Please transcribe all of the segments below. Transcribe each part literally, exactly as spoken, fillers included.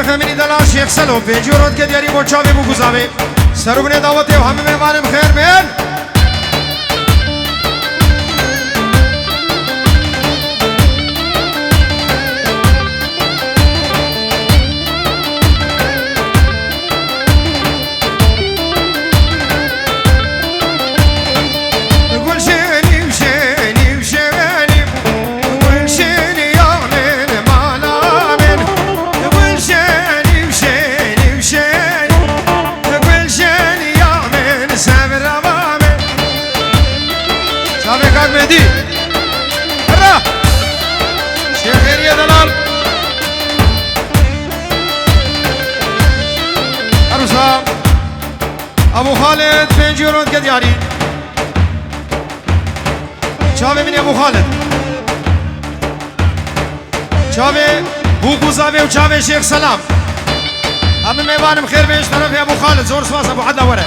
Xemînî delal Şêx Selo, pêncî euro dike diyarî bo çavê bû guzavê. Ser û binê dawetê û hemî mêvanên xêr bên. Gulşenî, şenî, şenî, gulşenî ya min mala min. Gulşenî, şenî, şenî, gulşenî ya min sevra min. Çavê kak Mehdi. Hera. Şêxêriye delal. Her wisa. Ebû Xalid, pêncî euro dike diyarî. Çavê min ê Ebû Xalid. Çavê Bûk û Zavê û çavê Şêx Selam. Hemî mêvanim xêr bên ji terefê Ebû Xalid. Zor spas Ebû Edla were.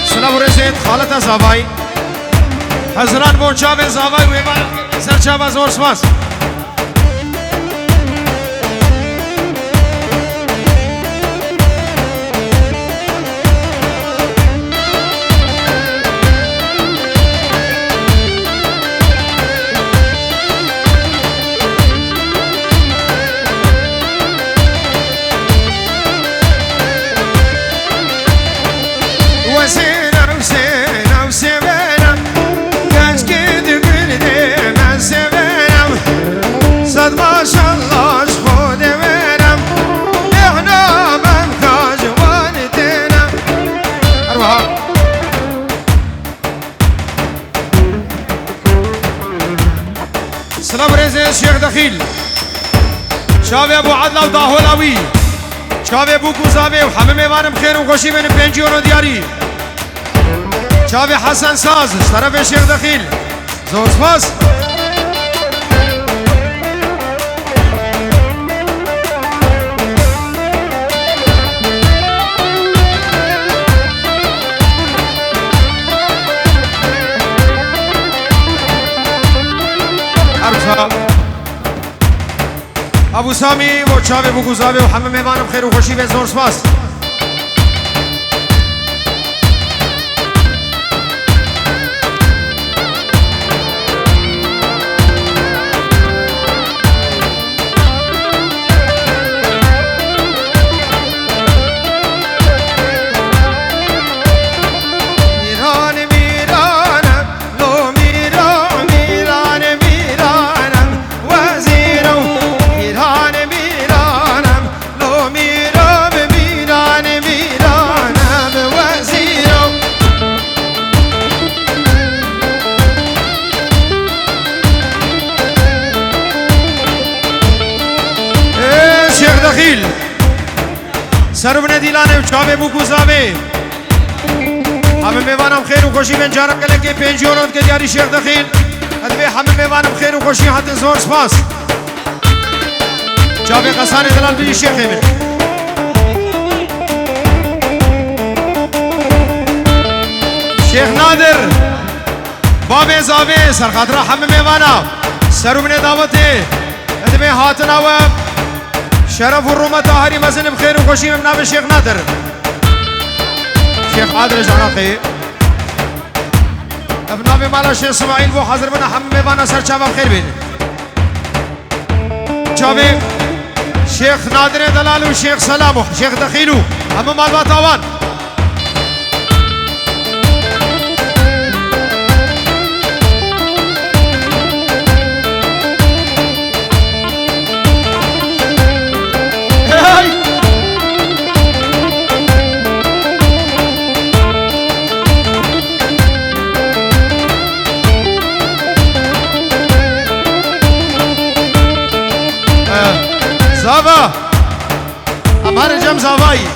Silav û rêzên xaleta Zavayî. Heziran bon çavên Zavayî û êvara ser çava zor spas. Wesêna, wesêna, wesêna, genç kedi bildê me sevêna. Sed maşallah ji Xwedê wêna, bêhna ben ka ji wan têna. Her wiha. Silav rêzê Şêx Dexîl. Çavê Ebû Edla û dahola wî. Çavê Bûk û Zavê û hemî mêvanim xêr û xweşî bên, pêncî euro diyarî. Çavê Hesen Saz, ji terefê Şêx Dexîl. Zor spas. Her wisa. Ebû Samî, bo çavê Bûk û Zavê û hemî mêvanim xêr û xweşî bên, zor spas. Mîran, mîran, lo mîran, mîran, mîran, wezîro. Mîran, mîran, lo mîran, mîran, mîran, wezîro. Ê, Şêx Dexîl. Ser û binê dîlanê û çavê Bûk û Zavê. Hemî mêvanan xêr û xweşî bên, cara gelekê pêncî euro dike diyarî Şêx Dexîl. Ez divê hemî mêvanim xêr û xweşî hatin, zor spas. Çavê Qesanê delal bijî Şêxê min. Şêx Nadir. Bavê Zavê, serxatira hemî mêvana, ser û binê dawetê, divê hatina we şeref û rûmeta herî mezin bi xêr û xweşî, em navê Şêx Nadir. Şêx Adir ji Iraqê. Ev navê mala Şêx Simaîl bo hazirbûna hemî mêvana ser çava bi xêr bên. Çavê Şêx Nadirê Delal û Şêx Selam û Şêx Dexîl û hemû malbata wan. Hey! Zava! Em herin cem zavayî.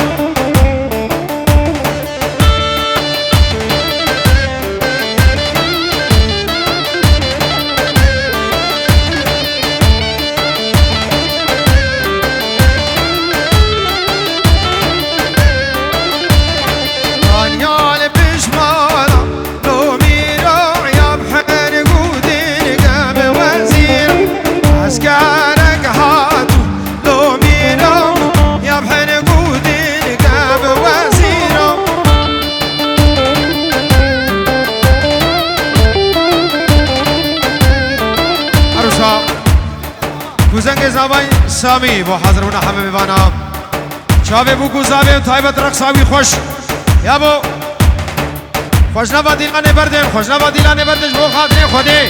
Anyal pişmana, lo mîra ya bi her gudin Samî bo hazir bûna heme mêvana. Çavê bûk û zavê û taybet reqsa wî xweş. Ya bo. Xweş nava dîlanê berdin, xweş nava dîlanê berdin ji bo xatirê Xwedê.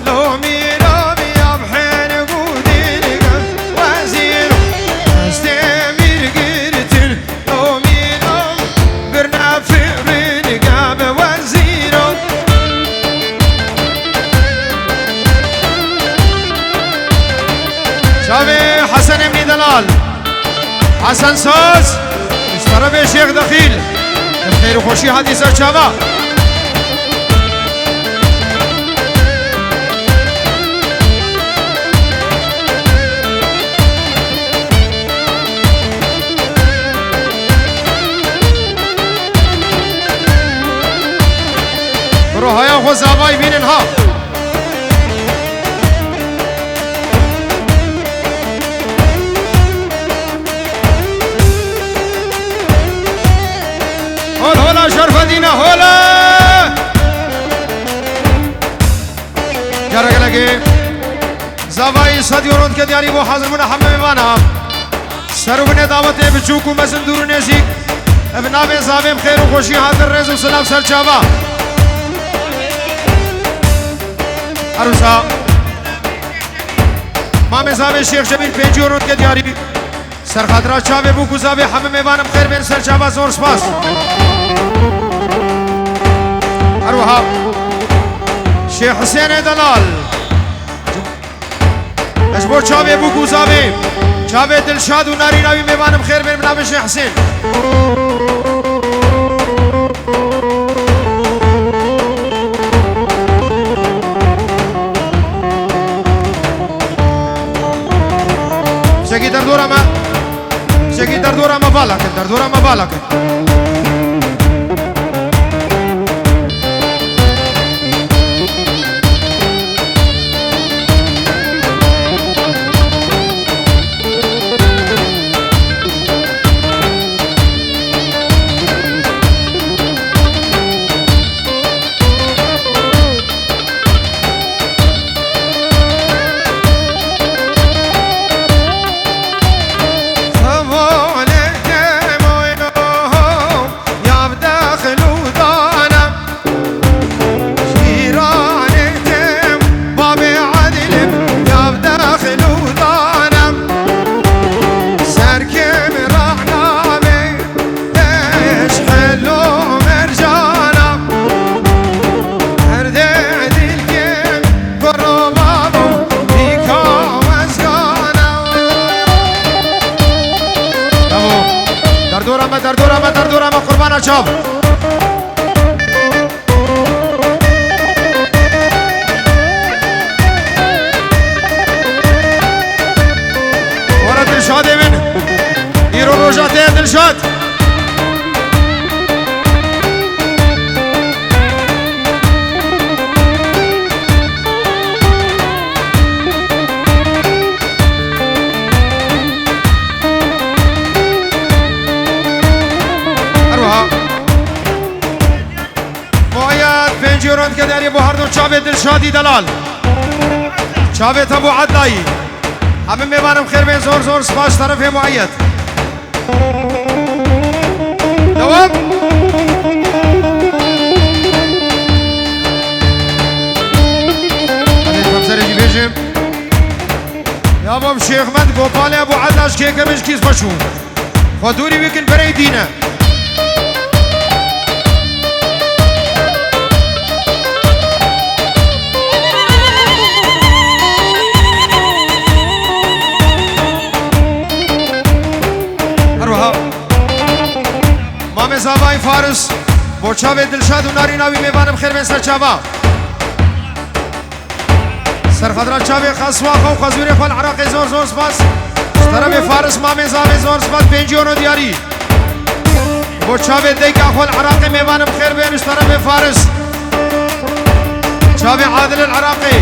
Lomî lomî ya bihên gûdî dikim wezîr. Ez demîr girtin lomî lom birna firin gabe wezîro. Çavê Hesen Emnî Delal. Hesen Saz. Ji terefê Şêx Dexîl. Bi xêr û xweşî hatî ser çava. Bi rohaya xwe zavayî bînin ha. Hol hola Şerfedîne, hole! Cara gelekê zavayî sedî û rondke diyarî bo hazir bûna heme mêvana. Ser û binê dawetê biçûk û mezin dûr û nêzîk. Ev navê zavêm xêr û xweşî hatin rêz û silav ser çava. Her wisa. Mamê zavê Şêx Cemîl pêncî û rondke diyarî. Ser xatira çavê bûk û zavê hemî mêvanim xêr bên ser çava zor spas. Her wiha Şêx Hisênê Delal. Ji bo çavê bûk û zavê, çavê dilşad û narîna wî mêvanim xêr bên bi navê Şêx Hisên. Sekî derdora me, sekî derdora me vala kin, derdora me vala kin. Cîranê tim, babê Edîlim, yav dexil û danem. Serkim rehna bê, pêş helo mercana. Herdê dilkim, kuro babo, bîka wezgana. Bravo. Derdora me, derdora me, derdora me, qurbana çav. Were Dilşadê min. Îro roja te ye Dilşad. Her wiha. Muayed pêncî euro dike derê bo her du çavê Dilşadî Delal. Çavê te bo Edlayî. Hemî mêvanim xêr bên, zor zor spas terefê Muayed. Dewam. Hadi Xemzerê jî bêjim. Ya bab Şêxmed Gopalê Ebu Edla ji kêke min ji kîs xweş bû. Xwe dûrî wî kin berê dîne. Her wiha Mamê Zavayê Faris, bo çavê Dilşad û narîna wî mêvanim xêr bên ser çava. Ser xatira çavê Xeswaxa û xezûrê xwe li Iraqê zor zor spas. Ji terefê Faris Mamê Zavê zor spas, pêncî euro diyarî. Bo çavê dayika xwe li Iraqê mêvanim xêr bên ji terefê Faris. Çavê Adil li Iraqê.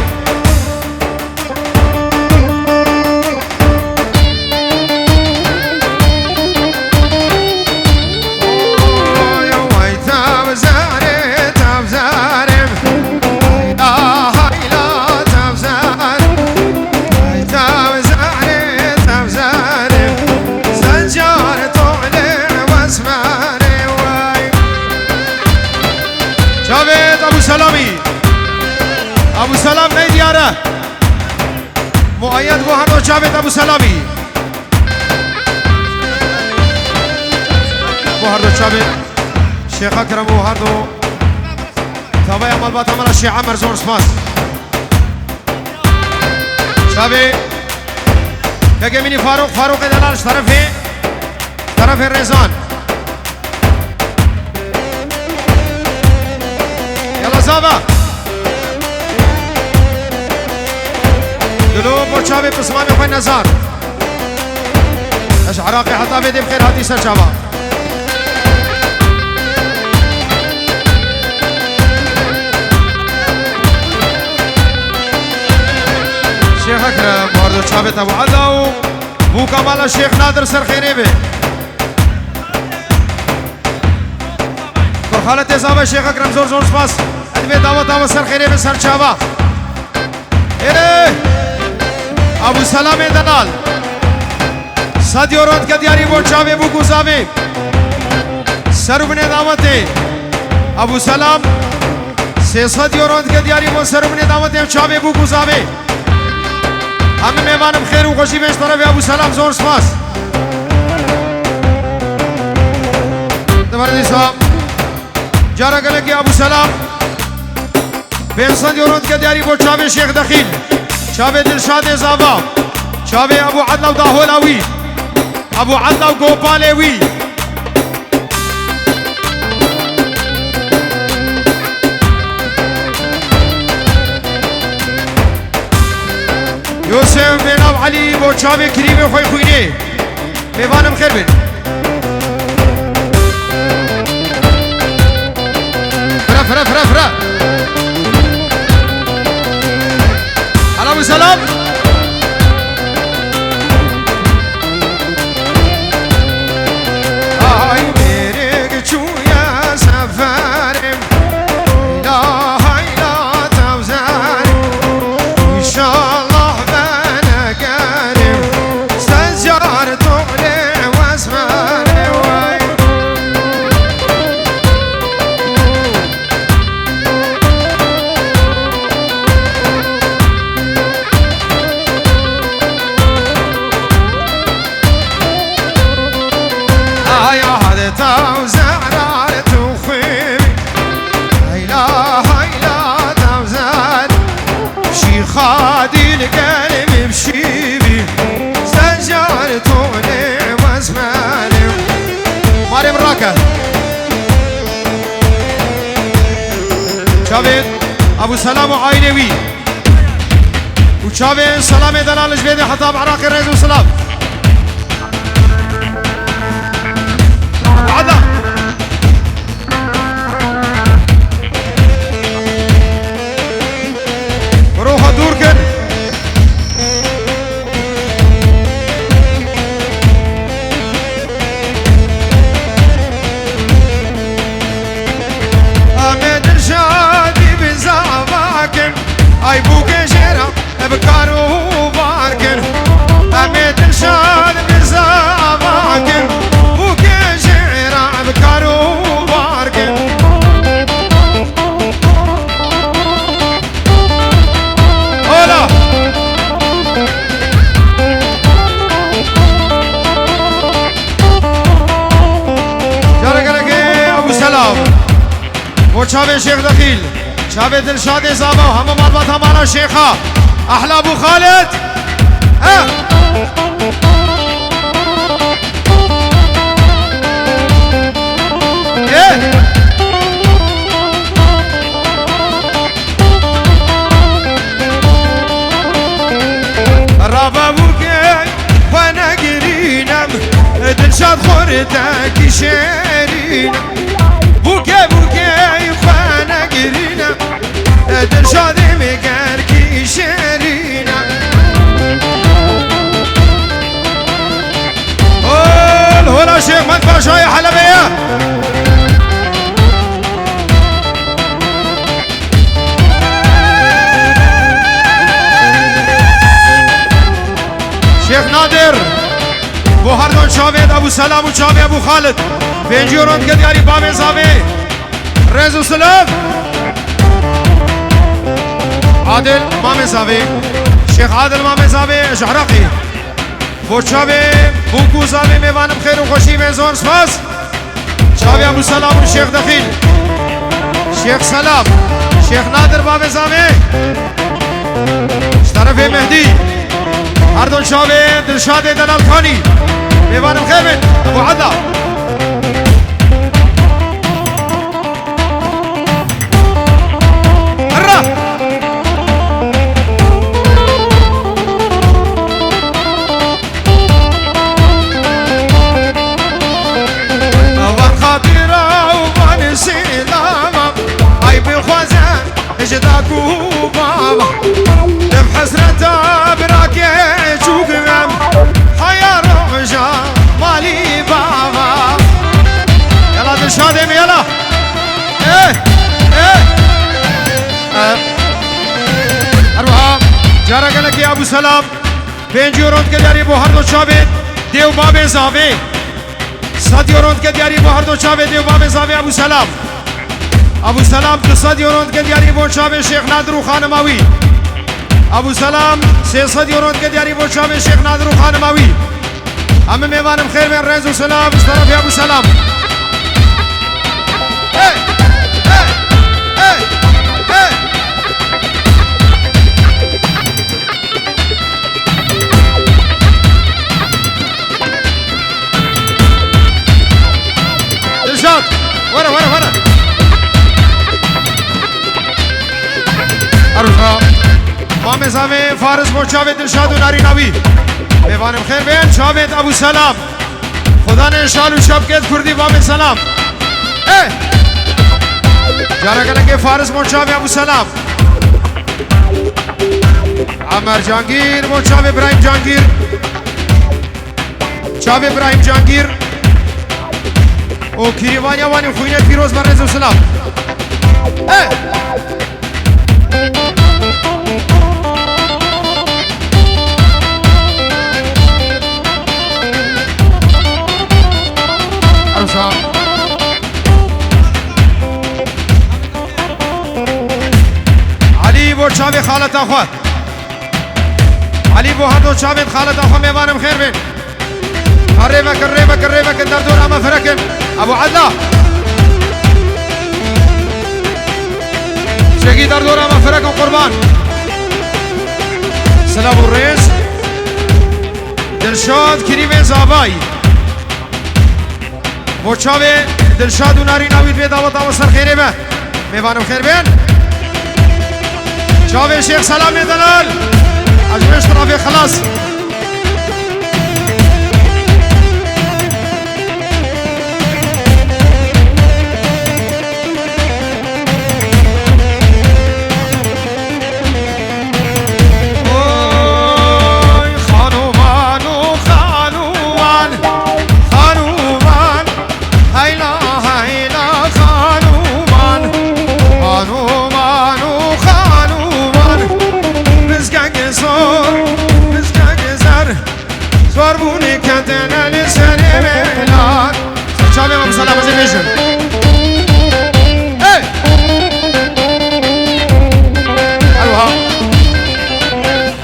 Oy, oy, tavzare, tavzare. Hayla, hayla, tavzare. Ay, tavzare, tavzare. Sencar tole wesmare, way. Çavê Ebu Selamî. Ebu Selam ney diyare. Muayyed bo herdo çavê Ebu Selamî. Bo herdo çavê Şêxa Kerem û herdo tavaya malbata me re Şêx Emer zor spas. Çavê Kekemînî Faruk, Farukê delal ji terefê, terefê Rêzan. Yala zava. Dilo bo çavê pismamê xwe nezar. Ez Iraqê heta vê dê bi xêr hatî ser çava. Şêx Ekrem, wardo çavê te bu eda û bûka mala Şêx Nadir ser xêrê be. Kurxaletê zava Şêx Ekrem zor zor spas. Ez vê dawa dawa ser xêrê be ser çava. Ê! Abu Selamê delal. Sed euro dike diyarî bo çavê bûk û zavê. Ser û binê dawetê. Abu Selam. Sê sed euro dike diyarî bo ser û binê dawetê çavê bûk û zavê. Hemî mêvanim xêr û xweşî bên ji terefê Abu Selam zor spas. Di ber dîsa. Cara gelekî Abu Selam. Pênc sed euro dike diyarî bo çavê Şêx Dexîl, çavê Dilşadê Zava, çavê Ebû Edla û dahola wî, Ebû Edla û gopalê wî. Yosef Bênav Elî bo çavê kirîmê xwe xwînê. Mêvanim xêr bin. Fira, fira, fira, fira. Selam û selam. Ay, mêrik çûye seferê. Hayla, hayla, tavzar. İnşallah ben egerim. Sencar tole wesmane way. Ay, hadi tavzar, hadi tukhim. Hayla, hayla, tavzar. Şîxa dîl gelmim şîvî. Sencar tole wezmane. Marê min rake. Çavê Abu Selam û aîlê wî. Û çavê Selamê delal ji vê de heta bi Iraqê rêz û silav. Wada. Roha dûr kir. Em ê dilşadî bi zava kin. Ay bûkê jê re bi kar û bar kin. Em ê dilşad bi zava kin. Bûkê jê re bi kar û bar kin. Hola! Cara gelekê Abu Selam. Bo çavê Şêx Dexîl. Çavê Dilşadê Zava. Hemû malbata mala Şêxa. Ehla Abu Xalid. Eh! Eh! Tekî şêrîn e, bûke bûke xwe negirîne, Dilşadê min gelkî şêrîn e. Hol hola Şêx Med Paşayê Helebê ye. Şêx Nadir. Bo her do çavê Ebû Selam û çavê Ebû Xalid. Pêncî euro dike diyarî bavê zavê. Rêz û silav. Adil Mamê Zavê. Şêx Adil Mamê Zavê ji Iraqê. Bo çavê bûk û zavê mêvanim xêr û xweşî bên, zor spas. Çavê Ebû Selam û Şêx Dexîl. Şêx Selam. Şêx Nadir bavê zavê. Ji terefê Mehdî. Her do çavê Dilşadê Delalkanî. Mêvanim xêr bin. Ebû Edla. Herra! Van xatira û van sîlama, ay bixwaze ji dak û bava. Dem hesreta birakê çûk em, haya roja malî bava. Yala Dilşadê min yala. Eh, eh, eh. Her wiha cara gelekî Ebû Selam. Pêncî euro dike diyarî bo her do çavê dê û bavê zavê. Sed euro dike diyarî bo her do çavê dê û bavê zavê Ebû Selam. Ebû Selam du sed euro dike diyarî bo çavê Şêx Nadir û xanima wî. Ebû Selam sê sed euro dike diyarî bo çavê Şêx Nadir û xanima wî. Hemî mêvanim xêr bên, rêz û silav ji terefê Ebû Selam. Hey! Hey! Hey! Hey! Dilşad, were, were, were. Eroja. Mamê zavê Faris bo çavê Dilşad û narîna wî. Mêvanim xêr bên, çavê Ebû Selam. Xudanê şal û şevket Kurdî bavê Selam. Eh! Cara gelekê Faris bo çavê Ebû Selam. Emer Cangîr bo çavê Birahîm Cangîr. Çavê Birahîm Cangîr û Kîrîvaniya Wanî xwîne pîroz be, rêz û silav. Eh! Arsa. Elî bo çavê xaleta xwe. Elî bo her do çavên xaleta xwe, mêvanim xêr bên. Ha rê vekin, rê vekin, rê vekin, derdora me firekin. Ebû Edla. Çekî derdora me firekin qurban. Silav û rêz. Dilşad Kirîmê Zavay. Bo çavê Dilşad û narîna wî divê daweta we ser xêrê be. Mêvanim xêr bên. Çavê Şêx Selamê Delal. Ez ji wê ji tirafê xilas. Oy, xanuman û xanuman, xanuman, heyla, heyla, xanuman, xanuman û xanuman, bizgek zor, bizgek zer, zor bûnê ketine li serê mêlan. Çavê me bi selam ez ê bêjim. Hey! Eroha.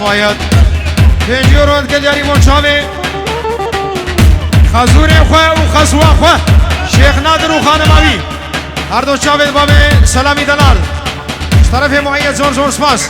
Mayat. Pêncî euro dike diyarî bo çavê xezûrê xwe û xezwa xwe Şêx Nadir û xanima wî. Her do çavê bavê Selamî Delal. Ji terefê Mueyyed zor zor spas.